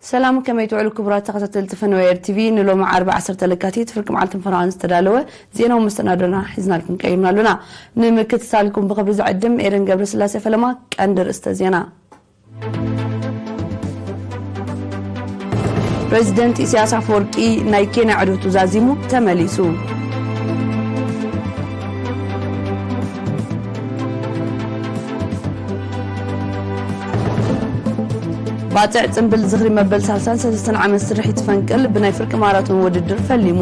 ሰላም፣ ከመይ ትውዕሉ ክቡራት ተኸታተልቲ ፈነወ ኤር ቲቪ? ንሎሚ ዓርቢ ዓሰርተ ለካቲት ፍርቂ መዓልቲ ፈረቓን ዝተዳለወ ዜናዊ መሰናዶና ሒዝናልኩም ቀሪብና ኣሎና። ንምክትታልኩም ብኽብሪ ዝዕድም ኤደን ገብረስላሴ ፈለማ። ቀንዲ ርእስተ ዜና። ፕሬዚደንት ኢሳያስ ኣፈወርቂ ናይ ኬንያ ዕደቱ ዛዚሙ ተመሊሱ። ባጽዕ ጽምብል ዝኽሪ መበል ሰላሳን ሰለስተን ዓመት ስርሒት ፈንቅል ብናይ ፍርቂ ማራቶን ውድድር ፈሊሙ።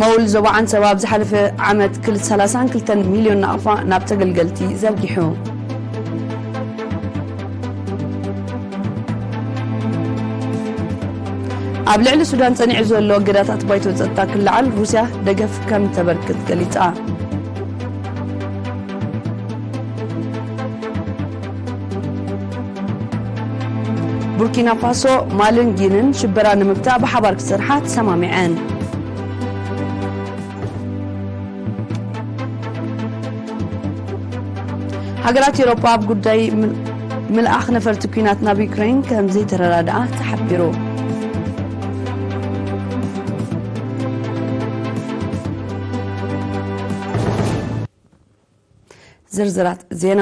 መውል ዞባ ዓንሰባ ኣብ ዝሓለፈ ዓመት ክል-፣ ሰላሳን ክልተን ሚልዮን ናቕፋ ናብ ተገልገልቲ ዘርጊሑ። ኣብ ልዕሊ ሱዳን ጸኒዑ ዘሎ እገዳታት ባይቶ ጸጥታ ክለዓል ሩስያ ደገፍ ከም ተበርክት ገሊጻ። ቡርኪና ፋሶ፣ ማልን ጊንን ሽበራ ንምግታእ ብሓባር ክሰርሓ ተሰማሚዐን። ሃገራት ኤውሮጳ ኣብ ጉዳይ ምል-፣ ምልኣኽ ነፈርቲ ኲናት ናብ ዩክሬን ከም ዘይተረዳድኣ ተሓቢሩ። ዝርዝራት ዜና።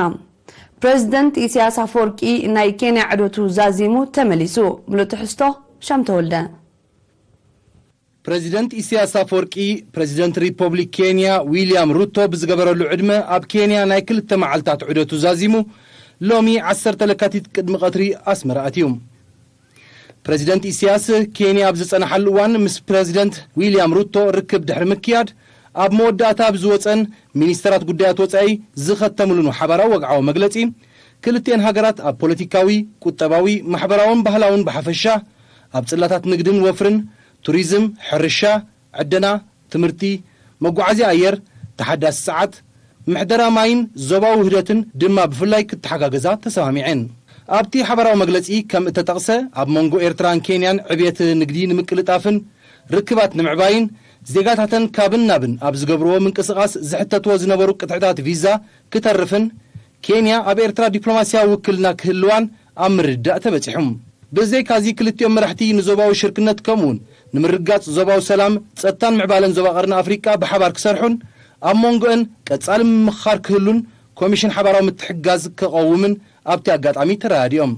ፕሬዚደንት ኢሳያስ ኣፈወርቂ ናይ ኬንያ ዕደቱ ዛዚሙ ተመሊሱ። ምሉእ ትሕዝቶ ሻም ተወልደ። ፕሬዚደንት ኢሳያስ ኣፈወርቂ፣ ፕሬዚደንት ሪፐብሊክ ኬንያ ዊልያም ሩቶ ብዝገበረሉ ዕድመ ኣብ ኬንያ ናይ ክልተ መዓልታት ዑደቱ ዛዚሙ ሎሚ ዓሰርተ ለካቲት ቅድሚ ቀትሪ ኣስመራ ኣትዩ። ፕሬዚደንት ኢሳያስ ኬንያ ኣብ ዝጸንሓሉ እዋን ምስ ፕሬዚደንት ዊልያም ሩቶ ርክብ ድሕሪ ምክያድ፣ ኣብ መወዳእታ ኣብ ዝወጸን ሚኒስተራት ጉዳያት ወጻኢ ዝኸተምሉን ሓባራዊ ወግዓዊ መግለጺ፣ ክልቲኤን ሃገራት ኣብ ፖለቲካዊ፣ ቁጠባዊ፣ ማሕበራውን ባህላውን ብሓፈሻ፣ ኣብ ጽላታት ንግድን ወፍርን፣ ቱሪዝም፣ ሕርሻ፣ ዕደና፣ ትምህርቲ፣ መጓዓዝያ ኣየር፣ ተሓዳሲ ጸዓት፣ ምሕደራ ማይን ዞባዊ ውህደትን ድማ ብፍላይ ክተሓጋገዛ ተሰማሚዐን። ኣብቲ ሓባራዊ መግለጺ ከም እተጠቕሰ፣ ኣብ መንጎ ኤርትራን ኬንያን ዕብየት ንግዲ ንምቅልጣፍን ርክባት ንምዕባይን ዜጋታተን ካብን ናብን ኣብ ዝገብርዎ ምንቅስቓስ ዝሕተትዎ ዝነበሩ ቅጥዕታት ቪዛ ክተርፍን ኬንያ ኣብ ኤርትራ ዲፕሎማስያዊ ውክልና ክህልዋን ኣብ ምርድዳእ ተበጺሑ። ብዘይካዚ ክልቲኦም መራሕቲ ንዞባዊ ሽርክነት ከምኡውን ንምርግጋጽ ዞባዊ ሰላም፣ ጸጥታን ምዕባለን ዞባ ቀርኒ ኣፍሪቃ ብሓባር ክሰርሑን ኣብ መንጎአን ቀጻሊ ምምኽኻር ክህሉን ኮሚሽን ሓባራዊ ምትሕግጋዝ ከቐውምን ኣብቲ ኣጋጣሚ ተረዳዲኦም።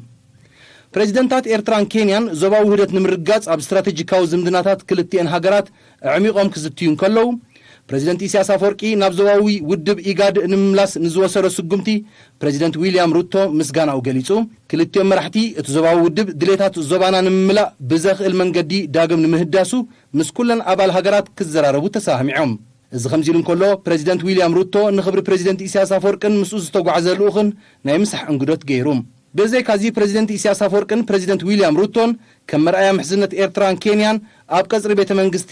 ፕሬዚደንታት ኤርትራን ኬንያን ዞባዊ ውህደት ንምርግጋጽ ኣብ ስትራቴጂካዊ ዝምድናታት ክልቲኤን ሃገራት ኣዕሚቖም ክዝትዩ እንከለዉ፣ ፕሬዚደንት ኢሳያስ ኣፈወርቂ ናብ ዞባዊ ውድብ ኢጋድ ንምምላስ ንዝወሰዶ ስጉምቲ ፕሬዚደንት ዊልያም ሩቶ ምስጋናኡ ገሊጹ። ክልቲኦም መራሕቲ እቲ ዞባዊ ውድብ ድሌታት ዞባና ንምምላእ ብዘኽእል መንገዲ ዳግም ንምህዳሱ ምስ ኩለን ኣባል ሃገራት ክዘራረቡ ተሰማሚዖም። እዚ ከምዚ ኢሉ እንከሎ፣ ፕሬዚደንት ዊልያም ሩቶ ንኽብሪ ፕሬዚደንት ኢሳያስ ኣፈወርቅን ምስኡ ዝተጓዕዘ ልኡኽን ናይ ምሳሕ እንግዶት ገይሩ። ብዘይካዚ ፕሬዚደንት ኢሳያስ ኣፈወርቅን ፕሬዚደንት ዊልያም ሩቶን ከም መርኣያ ምሕዝነት ኤርትራን ኬንያን ኣብ ቀጽሪ ቤተ መንግስቲ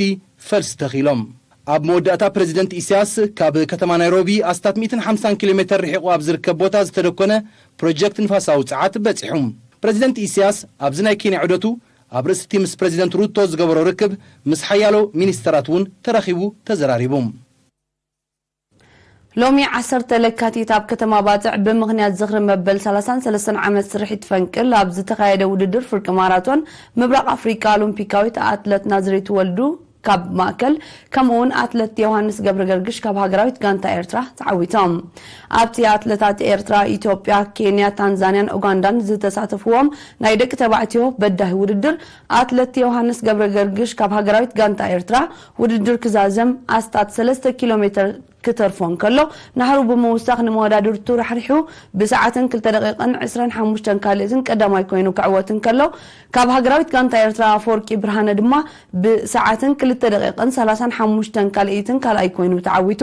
ፈልሲ ተኺሎም። ኣብ መወዳእታ ፕሬዚደንት ኢሳያስ ካብ ከተማ ናይሮቢ ኣስታት ሚእትን ሓምሳን ኪሎ ሜተር ርሒቑ ኣብ ዝርከብ ቦታ ዝተደኮነ ፕሮጀክት ንፋሳዊ ጸዓት በጺሑ። ፕሬዚደንት ኢሳያስ ኣብዚ ናይ ኬንያ ዑደቱ ኣብ ርእሲ እቲ ምስ ፕሬዚደንት ሩቶ ዝገበሮ ርክብ ምስ ሓያሎ ሚኒስተራት እውን ተራኺቡ ተዘራሪቡ። ሎሚ ዓሰርተ ለካቲት ኣብ ከተማ ባጽዕ ብምኽንያት ዝኽሪ መበል ሰላሳን ሰለስተን ዓመት ስርሒት ፈንቅል ኣብ ዝተኻየደ ውድድር ፍርቂ ማራቶን ምብራቕ ኣፍሪቃ ኦሎምፒካዊት ኣትለት ናዝሬት ወልዱ ካብ ማእከል፣ ከምኡውን ኣትለት ዮሃንስ ገብረ ገርግሽ ካብ ሃገራዊት ጋንታ ኤርትራ ተዓዊቶም። ኣብቲ ኣትለታት ኤርትራ፣ ኢትዮጵያ፣ ኬንያ፣ ታንዛንያን ኡጋንዳን ዝተሳተፍዎም ናይ ደቂ ተባዕትዮ በዳሂ ውድድር፣ ኣትለት ዮሃንስ ገብረ ገርግሽ ካብ ሃገራዊት ጋንታ ኤርትራ ውድድር ክዛዘም ኣስታት ሰለስተ ኪሎ ሜተር ክተርፎ እንከሎ፣ ናህሩ ብምውሳኽ ንመወዳድርቱ ራሕሪሑ ብሰዓትን ክልተ ደቂቕን ዕስራን ሓሙሽተን ካልእትን ቀዳማይ ኮይኑ ክዕወት እንከሎ፣ ካብ ሃገራዊት ጋንታ ኤርትራ ኣፈወርቂ ብርሃነ ድማ ብሰዓትን ክልተ ደቂቕን ሰላሳን ሓሙሽተን ካልኢትን ካልኣይ ኮይኑ ተዓዊቱ።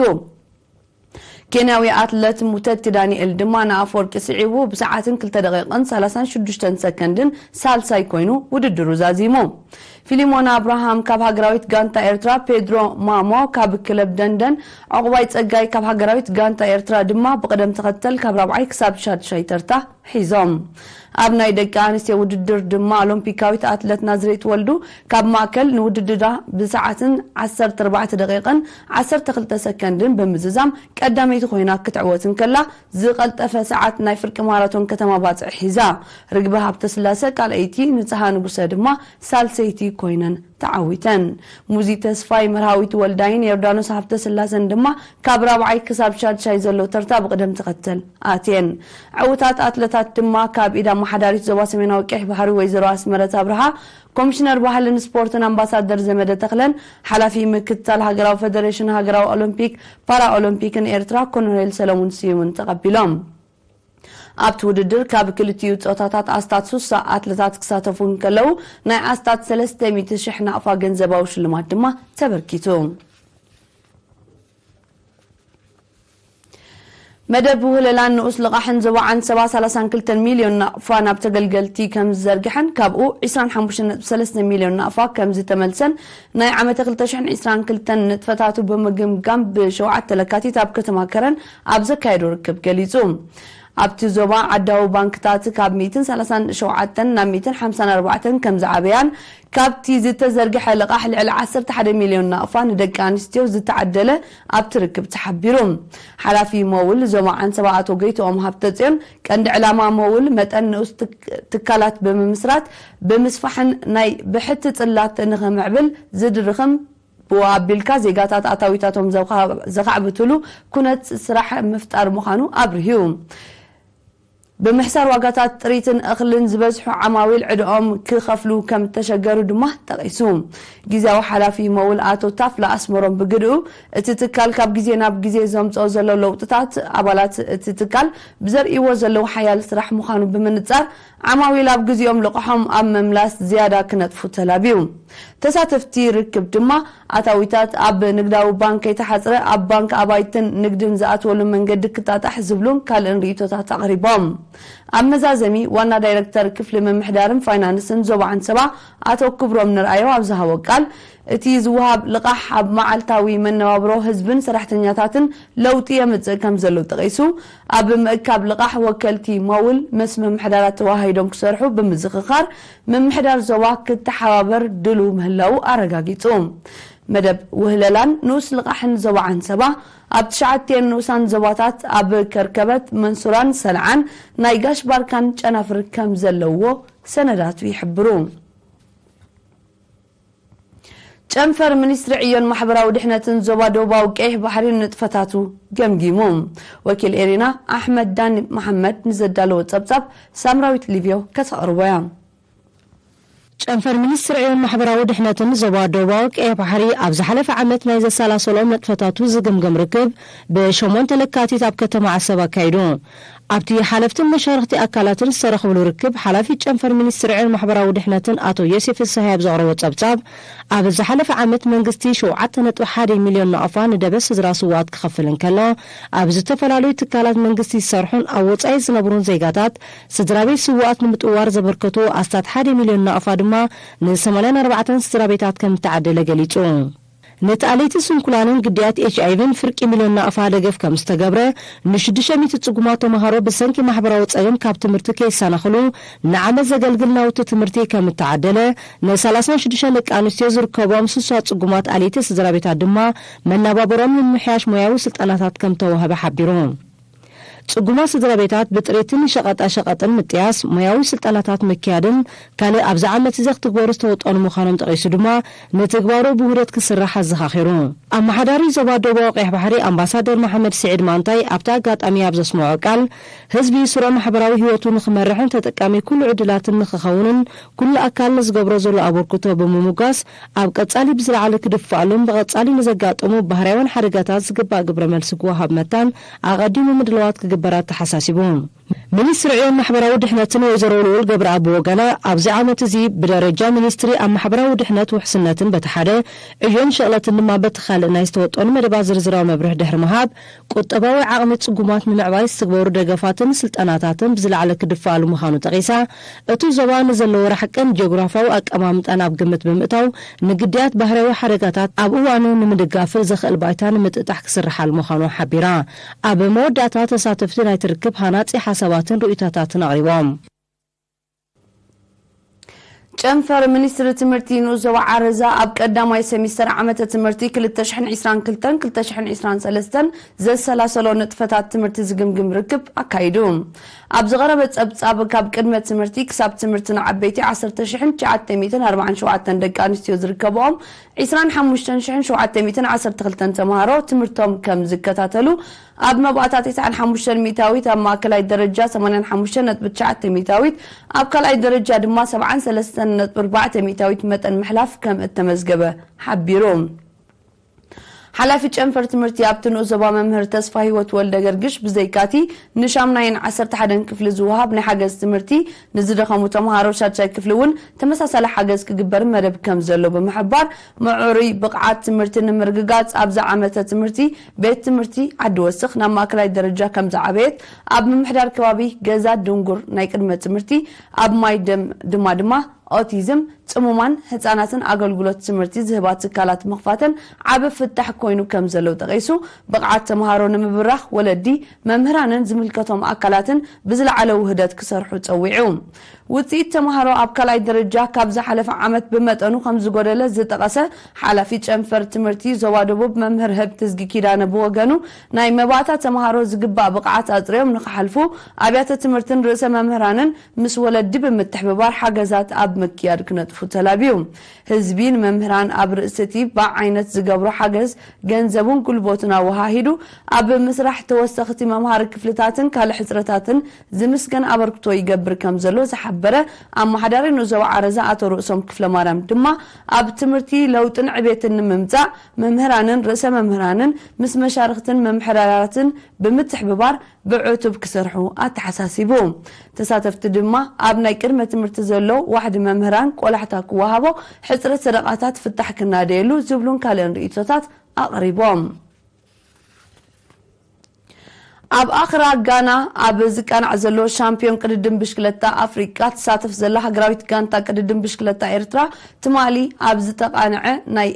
ኬንያዊ ኣትለት ሙተቲ ዳንኤል ድማ ንኣፈወርቂ ስዒቡ ብሰዓትን ክልተ ደቂቕን ሰላሳን ሽዱሽተን ሰከንድን ሳልሳይ ኮይኑ ውድድሩ ዛዚሙ። ፊሊሞና ኣብርሃም ካብ ሃገራዊት ጋንታ ኤርትራ፣ ፔድሮ ማሞ ካብ ክለብ ደንደን፣ ዕቑባይ ጸጋይ ካብ ሃገራዊት ጋንታ ኤርትራ ድማ ብቕደም ተኸተል ካብ ራብዓይ ክሳብ ሻድሻይ ተርታ ሒዞም። ኣብ ናይ ደቂ ኣንስትዮ ውድድር ድማ ኦሎምፒካዊት ኣትለት ናዝሬት ወልዱ ካብ ማእከል ንውድድራ ብሰዓትን ዓሰርተ ኣርባዕተ ደቂቕን ዓሰርተ ክልተ ሰከንድን ብምዝዛም ቀዳመይቲ ኮይና ክትዕወት እንከላ፣ ዝቐልጠፈ ሰዓት ናይ ፍርቂ ማራቶን ከተማ ባጽዕ ሒዛ። ርግቢ ሃብተስላሰ ካልኣይቲ፣ ንጽሃ ንጉሰ ድማ ሳልሰይቲ ኮይነን ተዓዊተን። ሙዚ ተስፋይ፣ መርሃዊት ወልዳይን ዮርዳኖስ ሃብተስላሰን ድማ ካብ ራብዓይ ክሳብ ሻድሻይ ዘሎ ተርታ ብቕደም ተኸተል ኣትየን። ዕዉታት ኣትለታት ድማ ካብ ኢድ ኣመሓዳሪት ዞባ ሰሜናዊ ቀይሕ ባሕሪ ወይዘሮ ኣስመረት ኣብርሃ፣ ኮሚሽነር ባህልን ስፖርትን ኣምባሳደር ዘመደ ተኽለን ሓላፊ ምክትታል ሃገራዊ ፈደሬሽን ሃገራዊ ኦሎምፒክ ፓራ ኦሎምፒክን ኤርትራ ኮሎኔል ሰለሙን ስዩምን ተቐቢሎም። ኣብቲ ውድድር ካብ ክልቲኡ ጾታታት ኣስታት ሱሳ ኣትለታት ክሳተፉ እንከለዉ፣ ናይ ኣስታት ሰለስተ ሚእቲ ሽሕ ናቕፋ ገንዘባዊ ሽልማት ድማ ተበርኪቱ። መደብ ውህለላን ንኡስ ልቓሕን ዞባ ዓንሰባ ሰላሳን ክልተን ሚልዮን ናቕፋ ናብ ተገልገልቲ ከም ዝዘርግሐን ካብኡ ዕስራን ሓሙሽተን ነጥቢ ሰለስተ ሚልዮን ናቕፋ ከም ዝተመልሰን ናይ ዓመተ ክልተ ሽሕን ዕስራን ክልተን ንጥፈታቱ ብምግምጋም ብሸውዓተ ለካቲት ኣብ ከተማ ከረን ኣብ ዘካየዶ ርክብ ገሊጹ። ኣብቲ ዞባ ዓዳዊ ባንክታት ካብ ሚእትን ሰላሳን ሸውዓተን ናብ ሚእትን ሓምሳን ኣርባዕተን ከም ዝዓበያን ካብቲ ዝተዘርግሐ ልቓሕ ልዕሊ ዓሰርተ ሓደ ሚልዮን ናቕፋ ንደቂ ኣንስትዮ ዝተዓደለ ኣብቲ ርክብ ተሓቢሩ። ሓላፊ መውል ዞባ ዓንሰባ ኣቶ ጎይትኦም ሃብተጽዮን፣ ቀንዲ ዕላማ መውል መጠን ንኡስ ትክ-፣ ትካላት ብምምስራት ብምስፋሕን ናይ ብሕቲ ጽላት ንኽምዕብል ዝድርኽም ብኡ ኣቢልካ ዜጋታት ኣታዊታቶም ዘኻ-፣ ዘኻዕብትሉ ኩነት ስራሕ ምፍጣር ምዃኑ ኣብርሂዩ። ብምሕሳር ዋጋታት ጥሪትን እኽልን ዝበዝሑ ዓማዊል ዕድኦም ክኸፍሉ ከም እተሸገሩ ድማ ጠቒሱ። ግዜያዊ ሓላፊ መውል ኣቶ ታፍላ ኣስመሮም ብግድኡ፣ እቲ ትካል ካብ ግዜ ናብ ግዜ ዘምጽኦ ዘሎ ለውጥታት ኣባላት እቲ ትካል ብዘርእይዎ ዘለዉ ሓያል ስራሕ ምዃኑ ብምንጻር፣ ዓማዊል ኣብ ግዜኦም ልቓሖም ኣብ ምምላስ ዝያዳ ክነጥፉ ተላብዩ። ተሳተፍቲ ርክብ ድማ፣ ኣታዊታት ኣብ ንግዳዊ ባንክ ከይተሓጽረ ኣብ ባንክ ኣባይትን ንግድን ዝኣትወሉ መንገዲ ክጣጣሕ ዝብሉን ካልእን ርእይቶታት ኣቕሪቦም። ኣብ መዛዘሚ፣ ዋና ዳይረክተር ክፍሊ ምምሕዳርን ፋይናንስን ዞባ ዓንሰባ ኣቶ ክብሮም ንርኣዮ ኣብ ዝሃቦ ቃል፣ እቲ ዝወሃብ ልቓሕ ኣብ መዓልታዊ መነባብሮ ህዝብን ሰራሕተኛታትን ለውጢ የምጽእ ከም ዘሎ ጠቒሱ፣ ኣብ ምእካብ ልቓሕ ወከልቲ መውል ምስ ምምሕዳራት ተዋሃሂዶም ክሰርሑ ብምዝኽኻር፣ ምምሕዳር ዞባ ክተሓባበር ድሉው ምህላዉ ኣረጋጊጹ። መደብ ውህለላን ንኡስ ልቓሕን ዞባ ዓንሰባ ኣብ ትሽዓቲኤን ንኡሳን ዞባታት ኣብ ከርከበት፣ መንሱራን ሰንዓን ናይ ጋሽ ባርካን ጨናፍር ከም ዘለውዎ ሰነዳቱ ይሕብሩ። ጨንፈር ሚኒስትሪ ዕዮን ማሕበራዊ ድሕነትን ዞባ ደቡባዊ ቀይሕ ባሕሪ ንጥፈታቱ ገምጊሙ። ወኪል ኤሪና ኣሕመድ ዳን መሓመድ ንዘዳለዎ ጸብጻብ ሳምራዊት ሊብዮ ከተቕርቦ እያ። ጨንፈር ሚኒስትሪ ዕዮን ማሕበራዊ ድሕነትን ዞባ ደቡባዊ ቀይሕ ባሕሪ ኣብ ዝሓለፈ ዓመት ናይ ዘሰላሰሎም ንጥፈታቱ ዝግምግም ርክብ ብሸሞንተ ለካቲት ኣብ ከተማ ዓሰብ ኣካይዱ። ኣብቲ ሓለፍትን መሻርኽቲ ኣካላትን ዝተረኽብሉ ርክብ፣ ሓላፊ ጨንፈር ሚኒስትሪ ዕዮን ማሕበራዊ ድሕነትን ኣቶ ዮሴፍ ፍስሃየ ኣብ ዘቕረቦ ጸብጻብ፣ ኣብ ዝሓለፈ ዓመት መንግስቲ ሸውዓተ ነጥቢ ሓደ ሚልዮን ናቕፋ ንደበስ ስድራ ስውኣት ክኸፍል እንከሎ፣ ኣብ ዝተፈላለዩ ትካላት መንግስቲ ዝሰርሑን ኣብ ወጻኢ ዝነብሩን ዜጋታት ስድራ ቤት ስውኣት ንምጥዋር ዘበርከቶ ኣስታት ሓደ ሚልዮን ናቕፋ ድማ ንሰማንያን ኣርባዕተን ስድራ ቤታት ከም እተዓደለ ገሊጹ። ነቲ ኣለይቲ ስንኩላንን ግዳያት ኤች ኣይ ቪን ፍርቂ ሚልዮን ናቕፋ ደገፍ ከም ዝተገብረ፣ ንሽዱሽተ ሚእቲ ጽጉማት ተመሃሮ ብሰንኪ ማሕበራዊ ጸገም ካብ ትምህርቲ ከይሰናኽሉ ንዓመት ዘገልግል ናውቲ ትምህርቲ ከም እተዓደለ፣ ንሰላሳን ሽዱሽተን ደቂ ኣንስትዮ ዝርከቦም ስሳ ጽጉማት ኣለይቲ ስድራ ቤታት ድማ መናባብሮም ንምምሕያሽ ሞያዊ ስልጠናታት ከም ተዋህበ ሓቢሩ። ጽጉማት ስድራ ቤታት ብጥሪትን ሸቐጣ ሸቐጥን ምጥያስ፣ ሞያዊ ስልጠናታት ምክያድን ካልእ ኣብዚ ዓመት እዚ ክትግበሩ ዝተወጠኑ ምዃኖም ጠቒሱ ድማ፣ ንትግባሩ ብውህደት ክስራሕ ኣዘኻኺሩ። ኣመሓዳሪ ዞባ ደቡባዊ ቀይሕ ባሕሪ ኣምባሳደር መሓመድ ስዒድ ማንታይ ኣብቲ ኣጋጣሚ ኣብ ዘስምዖ ቃል፣ ህዝቢ ስሩዕ ማሕበራዊ ህይወቱ ንኽመርሕን ተጠቃሚ ኩሉ ዕድላትን ንኽኸውንን ኩሉ ኣካል ንዝገብሮ ዘሎ ኣበርክቶ ብምምጓስ፣ ኣብ ቀጻሊ ብዝለዓለ ክድፋኣሉን ብቐጻሊ ንዘጋጥሙ ባህርያውን ሓደጋታት ዝግባእ ግብረ መልሲ ክወሃብ መታን ኣቐዲሙ ምድላዋት ክግበር ምሕበር ኣተሓሳሲቡ። ሚኒስትሪ ዕዮን ማሕበራዊ ድሕነትን ወይዘሮ ልኡል ገብረኣብ ብወገና፣ ኣብዚ ዓመት እዚ ብደረጃ ሚኒስትሪ ኣብ ማሕበራዊ ድሕነት ውሕስነትን በቲ ሓደ ዕዮን ሸቕለትን ድማ በቲ ካልእ ናይ ዝተወጠኑ መደባት ዝርዝራዊ መብርህ ድሕሪ ምሃብ፣ ቁጠባዊ ዓቕሚ ጽጉማት ንምዕባይ ዝትግበሩ ደገፋትን ስልጠናታትን ብዝለዓለ ክድፈኣሉ ምዃኑ ጠቒሳ፣ እቲ ዞባ ንዘለዎ ራሕቅን ጂኦግራፍያዊ ኣቀማምጣን ኣብ ግምት ብምእታው፣ ንግዳያት ባህርያዊ ሓደጋታት ኣብ እዋኑ ንምድጋፍ ዘኽእል ባይታ ንምጥጣሕ ክስርሓል ምዃኑ ሓቢራ። ኣብ መወዳእታ፣ ተሳተፍቲ ናይቲ ርክብ ሃናጺ ሓሳባትን ርእይቶታትን ኣቕሪቦም። ጨንፈር ሚኒስትሪ ትምህርቲ ንኡስ ዞባ ዓረዛ ኣብ ቀዳማይ ሰሚስተር ዓመተ ትምህርቲ ክልተ ሽሕን ዕስራን ክልተን ክልተ ሽሕን ዕስራን ሰለስተን ዘሰላሰሎ ንጥፈታት ትምህርቲ ዝግምግም ርክብ ኣካይዱ። ኣብ ዝቐረበ ጸብጻብ፣ ካብ ቅድመ ትምህርቲ ክሳብ ትምህርቲ ንዓበይቲ ዓሰርተ ሽሕን ትሽዓተ ሚእትን ኣርባዓን ሸውዓተን ደቂ ኣንስትዮ ዝርከብኦም ዕስራን ሓሙሽተን ሽሕን ሸውዓተ ሚእትን ዓሰርተ ክልተን ተምሃሮ ትምህርቶም ከም ዝከታተሉ፣ ኣብ መባእታ ተስዓን ሓሙሽተን ሚእታዊት፣ ኣብ ማእከላይ ደረጃ ሰማንያን ሓሙሽተን ነጥቢ ትሽዓተ ሚእታዊት፣ ኣብ ካልኣይ ደረጃ ድማ ሰብዓን ሰለስተን ነጥቢ ኣርባዕተ ሚእታዊት መጠን ምሕላፍ ከም እተመዝገበ ሓቢሩ። ሓላፊ ጨንፈር ትምህርቲ ኣብቲ ንኡስ ዞባ መምህር ተስፋ ህይወት ወልደ ገርግሽ፣ ብዘይካቲ ንሻምናይን ዓሰርተ ሓደን ክፍሊ ዝወሃብ ናይ ሓገዝ ትምህርቲ ንዝደኸሙ ተምሃሮ ሻድሻይ ክፍሊ እውን ተመሳሳሊ ሓገዝ ክግበር መደብ ከም ዘሎ ብምሕባር፣ ምዕሩይ ብቕዓት ትምህርቲ ንምርግጋጽ ኣብዚ ዓመተ ትምህርቲ ቤት ትምህርቲ ዓዲ ወስኽ ናብ ማእከላይ ደረጃ ከም ዝዓበየት፣ ኣብ ምምሕዳር ከባቢ ገዛ ድንጉር ናይ ቅድመ ትምህርቲ፣ ኣብ ማይ ደም ድማ ድማ ኦቲዝም፣ ጽሙማን ህጻናትን ኣገልግሎት ትምህርቲ ዝህባ ትካላት ምኽፋተን ዓቢ ፍታሕ ኮይኑ ከም ዘሎ ጠቒሱ፣ ብቕዓት ተምሃሮ ንምብራኽ ወለዲ፣ መምህራንን ዝምልከቶም ኣካላትን ብዝለዓለ ውህደት ክሰርሑ ጸዊዑ። ውጽኢት ተምሃሮ ኣብ ካልኣይ ደረጃ ካብ ዝሓለፈ ዓመት ብመጠኑ ከም ዝጎደለ ዝጠቐሰ ሓላፊ ጨንፈር ትምህርቲ ዞባ ደቡብ መምህር ህብትዝጊ ኪዳነ ብወገኑ፣ ናይ መባእታ ተምሃሮ ዝግባእ ብቕዓት ኣጽርዮም ንኽሓልፉ ኣብያተ ትምህርትን ርእሰ መምህራንን ምስ ወለዲ ብምትሕብባር ሓገዛት ኣብ ምክያድ ክነጥፉ ተላብዩ። ህዝቢ ንመምህራን ኣብ ርእሲ እቲ ብዓይነት ዝገብሮ ሓገዝ ገንዘቡን ጉልበቱን ኣወሃሂዱ ኣብ ምስራሕ ተወሰኽቲ መምሃሪ ክፍልታትን ካልእ ሕጽረታትን ዝምስገን ኣበርክቶ ይገብር ከም ዘሎ ዝሓበረ ኣመሓዳሪ ንኡስ ዞባ ዓረዛ ኣቶ ርእሶም ክፍለማርያም ድማ፣ ኣብ ትምህርቲ ለውጥን ዕቤትን ንምምጻእ መምህራንን ርእሰ መምህራንን ምስ መሻርኽትን ምምሕዳራትን ብምትሕብባር ብዕቱብ ክሰርሑ ኣተሓሳሲቡ። ተሳተፍቲ ድማ ኣብ ናይ ቅድመ ትምህርቲ ዘሎ ዋሕዲ መምህራን ቆላሕታ ክወሃቦ፣ ሕጽረት ሰደቓታት ፍታሕ ክናደየሉ ዝብሉን ካልእን ርእይቶታት ኣቕሪቦም። ኣብ ኣኽራ ጋና ኣብ ዝቃናዕ ዘሎ ሻምፒዮን ቅድድም ብሽክለታ ኣፍሪቃ ትሳተፍ ዘላ ሃገራዊት ጋንታ ቅድድም ብሽክለታ ኤርትራ፣ ትማሊ ኣብ ዝተቓንዐ ናይ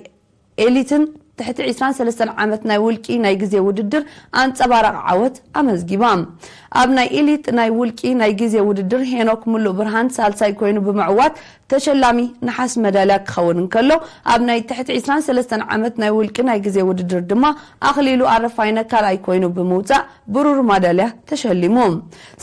ኤሊትን ትሕቲ ዕስራን ሰለስተን ዓመት ናይ ውልቂ ናይ ግዜ ውድድር ኣንጸባራቒ ዓወት ኣመዝጊባ። ኣብ ናይ ኤሊት ናይ ውልቂ ናይ ግዜ ውድድር፣ ሄኖክ ሙሉእ ብርሃን ሳልሳይ ኮይኑ ብምዕዋት ተሸላሚ ነሓስ መዳልያ ክኸውን እንከሎ፣ ኣብ ናይ ትሕቲ ዕስራን ሰለስተን ዓመት ናይ ውልቂ ናይ ግዜ ውድድር ድማ ኣኽሊሉ ኣረፋይነ ካልኣይ ኮይኑ ብምውጻእ ብሩር ማዳልያ ተሸሊሙ።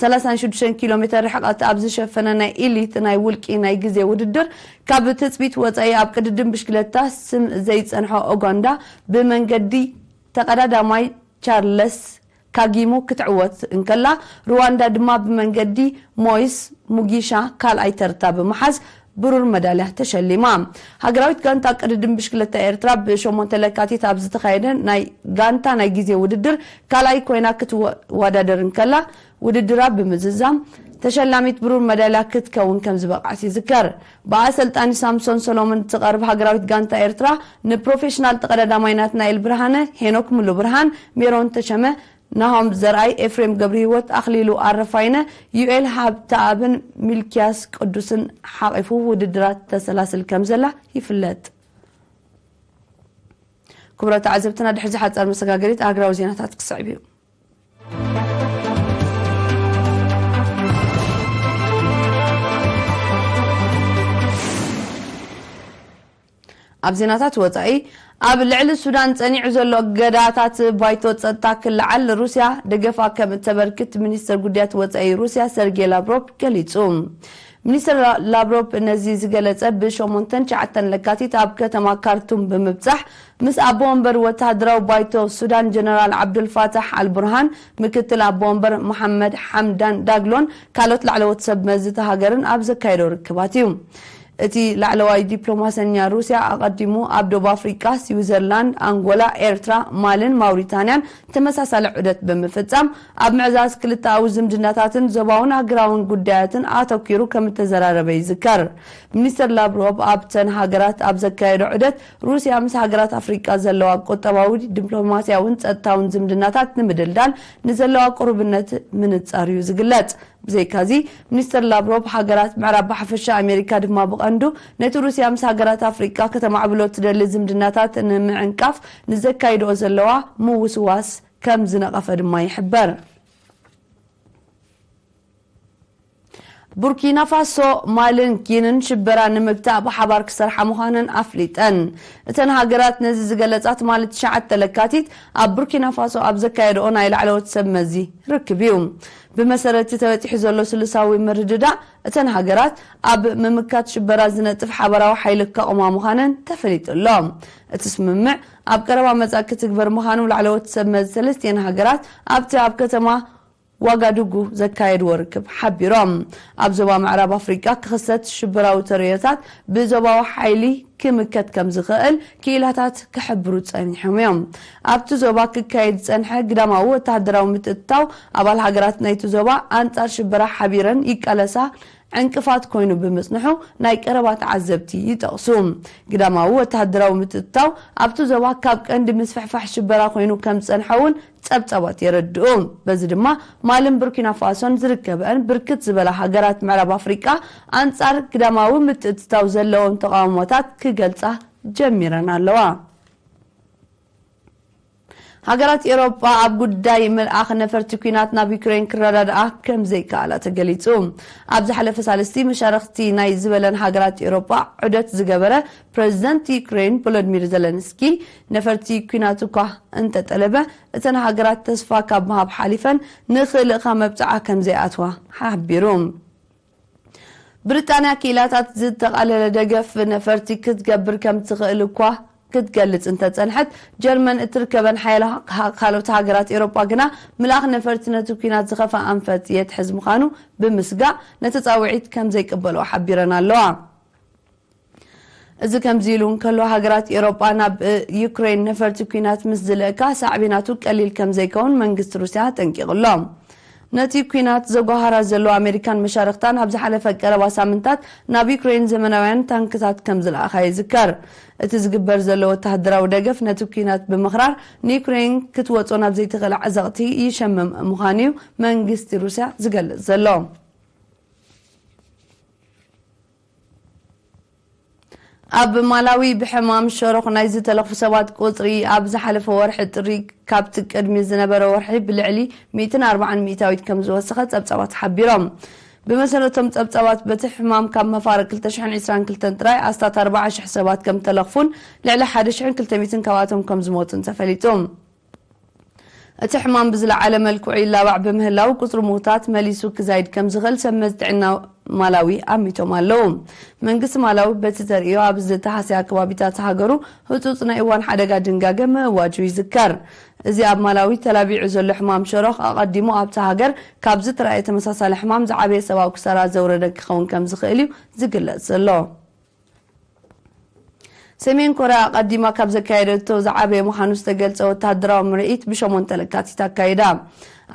ሰላሳን ሽዱሽተን ኪሎ ሜተር ርሕቐት ኣብ ዝሸፈነ ናይ ኤሊት ናይ ውልቂ ናይ ግዜ ውድድር፣ ካብ ትጽቢት ወጻኢ ኣብ ቅድድም ብሽክለታ ስም ዘይጸንሖ ኡጋንዳ ብመንገዲ ተቐዳዳማይ ቻርለስ ካጊሙ ክትዕወት እንከላ፣ ሩዋንዳ ድማ ብመንገዲ ሞይስ ሙጊሻ ካልኣይ ተርታ ብምሓዝ ብሩር መዳልያ ተሸሊማ። ሃገራዊት ጋንታ ቅድድም ብሽክለታ ኤርትራ ብሸሞንተ ለካቲት ኣብ ዝተኻየደ ናይ ጋንታ ናይ ግዜ ውድድር ካልኣይ ኮይና ክትወዳደር እንከላ፣ ውድድራ ብምዝዛም ተሸላሚት ብሩር መዳልያ ክትከውን ከም ዝበቕዓት ይዝከር። ብኣሰልጣኒ ሳምሶን ሰሎሞን እትቐርብ ሃገራዊት ጋንታ ኤርትራ፣ ንፕሮፌሽናል ተቐዳዳማይ ናትናኤል ብርሃነ፣ ሄኖክ ሙሉ ብርሃን፣ ሜሮን ተሸመ፣ ናሆም ዘርኣይ፣ ኤፍሬም ገብረሂወት፣ ኣኽሊሉ ኣረፋይነ፣ ዩኤል ሃብተኣብን ሚልኪያስ ቅዱስን ሓቒፉ ውድድራት ተሰላስል ከም ዘላ ይፍለጥ። ክቡራት ተዓዘብትና፣ ድሕሪ እዚ ሓጻር መሰጋገሪት ኣህጉራዊ ዜናታት ክስዕብ እዩ። ኣብ ዜናታት ወጻኢ፣ ኣብ ልዕሊ ሱዳን ጸኒዑ ዘሎ እገዳታት ባይቶ ጸጥታ ክለዓል ሩስያ ደገፋ ከም እተበርክት ሚኒስተር ጉዳያት ወጻኢ ሩስያ ሰርጌ ላቭሮቭ ገሊጹ። ሚኒስተር ላ-፣ ላቭሮቭ ነዚ ዝገለጸ ብሸሞንተን ትሽዓተን ለካቲት ኣብ ከተማ ካርቱም ብምብጻሕ ምስ ኣቦ ወንበር ወተሃደራዊ ባይቶ ሱዳን ጀነራል ዓብዱልፋታሕ ኣልቡርሃን፣ ምክትል ኣቦ ወንበር መሓመድ ሓምዳን ዳግሎን ካልኦት ላዕለዎት ሰብ መዚ እታ ሃገርን ኣብ ዘካየዶ ርክባት እዩ። እቲ ላዕለዋይ ዲፕሎማሰኛ ሩስያ ኣቐዲሙ ኣብ ደቡብ ኣፍሪቃ፣ ስዊዘርላንድ፣ ኣንጎላ፣ ኤርትራ፣ ማልን ማውሪታንያን ተመሳሳሊ ዑደት ብምፍጻም፣ ኣብ ምዕዛዝ ክልተኣዊ ዝምድናታትን ዞባውን ኣህጉራውን ጉዳያትን ኣተኲሩ ከም እተዘራረበ ይዝከር። ሚኒስተር ላቭሮቭ ኣብተን ሃገራት ኣብ ዘካየዶ ዑደት፣ ሩስያ ምስ ሃገራት ኣፍሪቃ ዘለዋ ቁጠባዊ፣ ዲፕሎማስያውን ጸጥታውን ዝምድናታት ንምድልዳል ንዘለዋ ቅሩብነት ምንጻር እዩ ዝግለጽ። ብዘይካዚ፣ ሚኒስተር ላቭሮቭ፣ ሃገራት ምዕራብ ብሓፈሻ፣ ኣሜሪካ ድማ ብቐንዱ፣ ነቲ ሩስያ ምስ ሃገራት ኣፍሪቃ ከተማዕብሎ ትደሊ ዝምድናታት ንምዕንቃፍ ንዘካይድኦ ዘለዋ ምውስዋስ ከም ዝነቐፈ ድማ ይሕበር። ቡርኪና ፋሶ፣ ማልን ጊንን ሽበራ ንምግታእ ብሓባር ክሰርሓ ምዃነን ኣፍሊጠን። እተን ሃገራት ነዚ ዝገለጻ ትማሊ ትሽዓተ ለካቲት ኣብ ቡርኪና ፋሶ ኣብ ዘካየድኦ ናይ ላዕለዎት ሰብ መዚ ርክብ እዩ። ብመሰረት እቲ ተበጺሑ ዘሎ ስሉሳዊ ምርድዳእ፣ እተን ሃገራት ኣብ ምምካት ሽበራ ዝነጥፍ ሓባራዊ ሓይሊ ከቑማ ምዃነን ተፈሊጡ ኣሎ። እቲ ስምምዕ ኣብ ቀረባ መጻኢ ክትግበር ምዃኑ ላዕለዎት ሰብ መዚ ሰለስቲአን ሃገራት ኣብቲ ኣብ ከተማ ዋጋዱጉ ዘካየድዎ ርክብ ሓቢሮም። ኣብ ዞባ ምዕራብ ኣፍሪቃ ክኽሰት ሽበራዊ ተርእዮታት ብዞባዊ ሓይሊ ክምከት ከም ዝኽእል ክኢላታት ክሕብሩ ጸኒሖም እዮም። ኣብቲ ዞባ ክካየድ ዝጸንሐ ግዳማዊ ወተሃደራዊ ምትእትታው፣ ኣባል ሃገራት ናይቲ ዞባ ኣንጻር ሽበራ ሓቢረን ይቃለሳ ዕንቅፋት ኮይኑ ብምጽንሑ፣ ናይ ቀረባ ተዓዘብቲ ይጠቕሱ። ግዳማዊ ወተሃደራዊ ምትእትታው ኣብቲ ዞባ ካብ ቀንዲ ምስፍሕፋሕ ሽበራ ኮይኑ ከም ዝጸንሐ እውን ጸብጻባት የረድኡ። በዚ ድማ፣ ማልን ቡርኪና ፋሶን ዝርከበአን ብርክት ዝበላ ሃገራት ምዕራብ ኣፍሪቃ፣ ኣንጻር ግዳማዊ ምትእትታው ዘለዎም ተቓውሞታት ክገልጻ ጀሚረን ኣለዋ። ሃገራት ኤሮጳ ኣብ ጉዳይ ምልኣኽ ነፈርቲ ኲናት ናብ ዩክሬን ክረዳድኣ ከም ዘይከኣላ ተገሊጹ። ኣብ ዝሓለፈ ሳልስቲ፣ መሻርኽቲ ናይ ዝበለን ሃገራት ኤሮጳ ዑደት ዝገበረ ፕረዚደንት ዩክሬን ቮሎዲሚር ዘለንስኪ፣ ነፈርቲ ኲናት እኳ እንተጠለበ፣ እተን ሃገራት ተስፋ ካብ ምሃብ ሓሊፈን ንኽልእኻ መብጽዓ ከም ዘይኣትዋ ሓቢሩ። ብሪጣንያ ክኢላታት ዝተቓለለ ደገፍ ነፈርቲ ክትገብር ከም ትኽእል እኳ ክትገልጽ እንተጸንሐት፣ ጀርመን እትርከበን ሓያሎ ካልኦት ሃገራት ኤውሮጳ ግና፣ ምልኣኽ ነፈርቲ ነቲ ኲናት ዝኸፍኣ ኣንፈት የትሕዝ ምዃኑ ብምስጋእ፣ ነቲ ጻውዒት ከም ዘይቅበልኦ ሓቢረን ኣለዋ። እዚ ከምዚ ኢሉ እንከሎ፣ ሃገራት ኤውሮጳ ናብ ዩክሬን ነፈርቲ ኲናት ምስ ዝልእካ፣ ሳዕቤናቱ ቀሊል ከም ዘይከውን መንግስቲ ሩስያ ኣጠንቂቑ ኣሎ። ነቲ ኲናት ዘጓሃራ ዘሎ ኣሜሪካን መሻርኽታን፣ ኣብ ዝሓለፈ ቀረባ ሳምንታት ናብ ዩክሬን ዘመናውያን ታንክታት ከም ዝለኣኻ ይዝከር። እቲ ዝግበር ዘሎ ወተሃደራዊ ደገፍ፣ ነቲ ኲናት ብምኽራር፣ ንዩክሬን ክትወጾ ናብ ዘይትኽእል ዓዘቕቲ ይሸምም ምዃኑ እዩ መንግስቲ ሩስያ ዝገልጽ ዘሎ። ኣብ ማላዊ ብሕማም ሸሮኽ ናይ ዝተለኽፉ ሰባት ቁጽሪ፣ ኣብ ዝሓለፈ ወርሒ ጥሪ ካብቲ ቅድሚ ዝነበረ ወርሒ ብልዕሊ ሚእትን ኣርባዓን ሚእታዊት ከም ዝወሰኸ ጸብጻባት ሓቢሮም። ብመሰረቶም ጸብጻባት፣ በቲ ሕማም ካብ መፋርቕ ክልተ ሽሕን ዕስራን ክልተን ጥራይ ኣስታት ኣርባዓ ሽሕ ሰባት ከም ተለኽፉን፣ ልዕሊ ሓደ ሽሕን ክልተ ሚእትን ካብኣቶም ከም ዝሞቱን ተፈሊጡ። እቲ ሕማም ብዝለዓለ መልክዑ ይላባዕ ብምህላው፣ ቁጽሪ ምዉታት መሊሱ ክዛይድ ከም ዝኽእል ሰብ መዚ ጥዕና ማላዊ ኣሚቶም ኣለዉ። መንግስቲ ማላዊ፣ በቲ ተርእዮ ኣብ ዝተሃስያ ከባቢታት ሃገሩ ህጹጽ ናይ እዋን ሓደጋ ድንጋገ ምእዋጁ ይዝከር። እዚ ኣብ ማላዊ ተላቢዑ ዘሎ ሕማም ሸሮኽ፣ ኣቐዲሙ ኣብታ ሃገር ካብ ዝተራእየ ተመሳሳሊ ሕማም ዝዓበየ ሰብኣዊ ክሳራ ዘውረደ ክኸውን ከም ዝኽእል እዩ ዝግለጽ ዘሎ። ሰሜን ኮርያ ኣቐዲማ ካብ ዘካየደቶ ዝዓበየ ምዃኑ ዝተገልጸ ወተሃደራዊ ምርኢት ብሸሞንተ ለካቲት ኣካይዳ።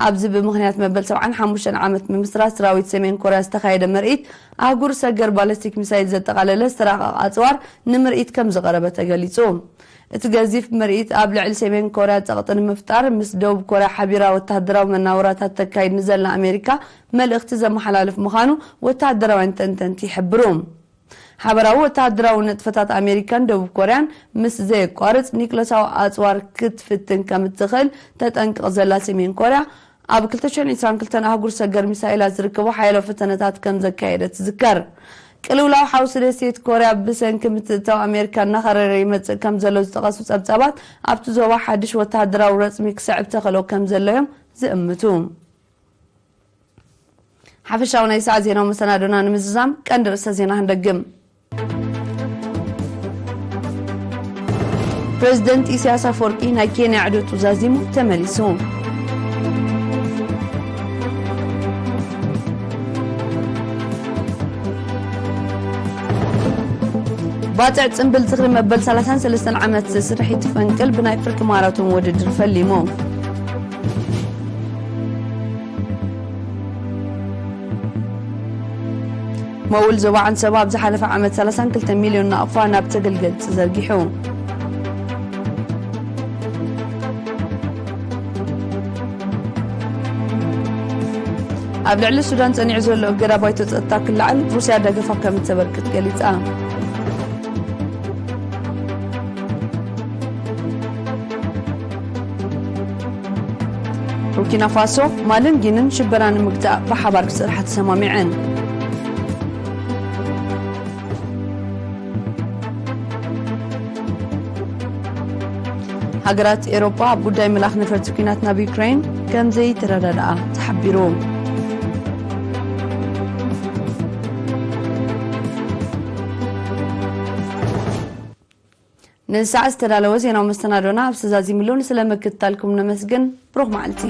ኣብዚ ብምኽንያት መበል ሰብዓን ሓሙሽተን ዓመት ምምስራት ሰራዊት ሰሜን ኮርያ ዝተኻየደ ምርኢት፣ ኣህጉር ሰገር ባለስቲክ ሚሳይል ዘጠቓለለ ዝተራቐቐ ኣጽዋር ንምርኢት ከም ዝቐረበ ተገሊጹ። እቲ ገዚፍ ምርኢት፣ ኣብ ልዕሊ ሰሜን ኮርያ ጸቕጢ ንምፍጣር፣ ምስ ደቡብ ኮርያ ሓቢራ ወተሃደራዊ መናውራታት ተካይድ ንዘላ ኣሜሪካ መልእኽቲ ዘመሓላልፍ ምዃኑ ወተሃደራውያን ተንተንቲ ይሕብሩ። ሓበራዊ ወተሃደራዊ ንጥፈታት ኣሜሪካን ደቡብ ኮርያን ምስ ዘየቋርጽ፣ ኒክለሳዊ ኣጽዋር ክትፍትን ከም እትኽእል ተጠንቅቕ ዘላ ሰሜን ኮርያ፣ ኣብ ክልተ ሽሕን ዕስራን ክልተን ኣህጉር ሰገር ሚሳይላት ዝርከቦ ሓያሎ ፈተነታት ከም ዘካየደት ትዝከር። ቅልውላው ሓውሲ ደሴት ኮርያ ብሰንኪ ምትእትታው ኣሜሪካ እናኸረረ ይመጽእ ከም ዘሎ ዝጠቐሱ ጸብጻባት፣ ኣብቲ ዞባ ሓድሽ ወተሃደራዊ ረጽሚ ክስዕብ ተኽእሎ ከም ዘሎ እዮም ዝእምቱ። ሓፈሻዊ ናይ ሰዓት ዜናዊ መሰናዶና ንምዝዛም ቀንዲ ርእሰ ዜና ክንደግም። ፕረዚደንት ኢሳያስ ኣፈወርቂ ናይ ኬንያ ዑደቱ ዛዚሙ ተመሊሱ። ባጽዕ ጽምብል ዝኽሪ መበል ሰላሳን ሰለስተን ዓመት ስርሒት ፈንቅል ብናይ ፍርቂ ማራቶን ውድድር ፈሊሙ። መውል ዞባ ዓንሰባ ኣብ ዝሓለፈ ዓመት ሰላሳን ክልተ ሚልዮን ናቕፋ ናብ ተገልገልቲ ዘርጊሑ። ኣብ ልዕሊ ሱዳን ጸኒዑ ዘሎ እገዳ ባይቶ ጸጥታ ክለዓል ሩስያ ደገፋ ከም እተበርክት ገሊጻ። ቡርኪና ፋሶ፣ ማልን ጊንን ሽበራ ንምግታእ ብሓባር ክሰርሓ ተሰማሚዐን። ሃገራት ኤውሮጳ ኣብ ጉዳይ ምልኣኽ ነፈርቲ ኲናት ናብ ዩክሬን ከም ዘይተረዳድኣ ተሓቢሩ። ንሳዕ ዝተዳለወ ዜናዊ መስተናዶና ኣብ ሰዛዚምሉ፣ ንስለ ምክትታልኩም ነመስግን። ብሩኽ መዓልቲ።